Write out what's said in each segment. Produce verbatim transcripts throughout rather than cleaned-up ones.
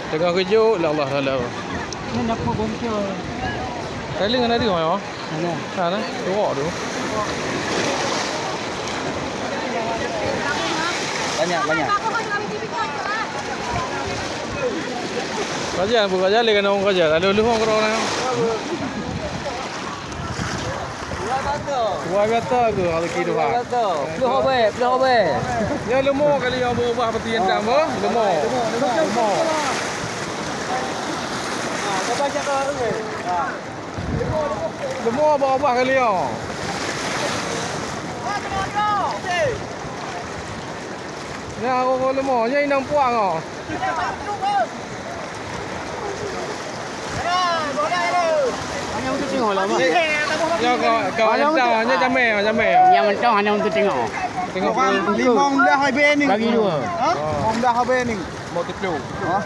Teungoh geujok lé Allah Taala. Nyan dapur boncor. Kali ngon ada mah. Mana? Ha nah, tuwok tu. Banyak, banyak. Raja, bu raja lé kena orang raja. Lalu lu orang orang. Luar biasa ke rezeki Tuhan? Luar biasa. Ploh abée, ploh abée. Nyoe leumo kali nyang berubah peti hitam, beuh. Leumo. Leumo. Leumo berubah kali nyoe. Nyoe leumo, nyoe inong puang oh. Nyoe ka, ka mantong, nyoe jamé, jamé. Nyang mantong hana untuk tengok. Tengok. Limong belas habis ni. Bagi dua. Ha? Limong belas habis ni. Mau tiplung. Ha?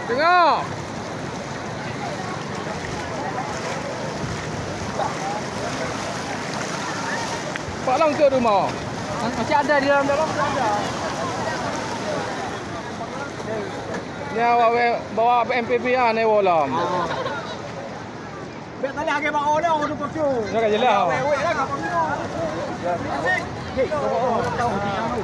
Tengok. Pak Long ke rumah? Masih ada di dalam, dalam masih ada. Ni awak weh, bawa M P P ah, ni wolom. Bèk talèh lagèe bak oleh orang tu kosong. Dah ka jelas. Weh, weh, lah, kat panggung. Hei, kau orang tahu ni.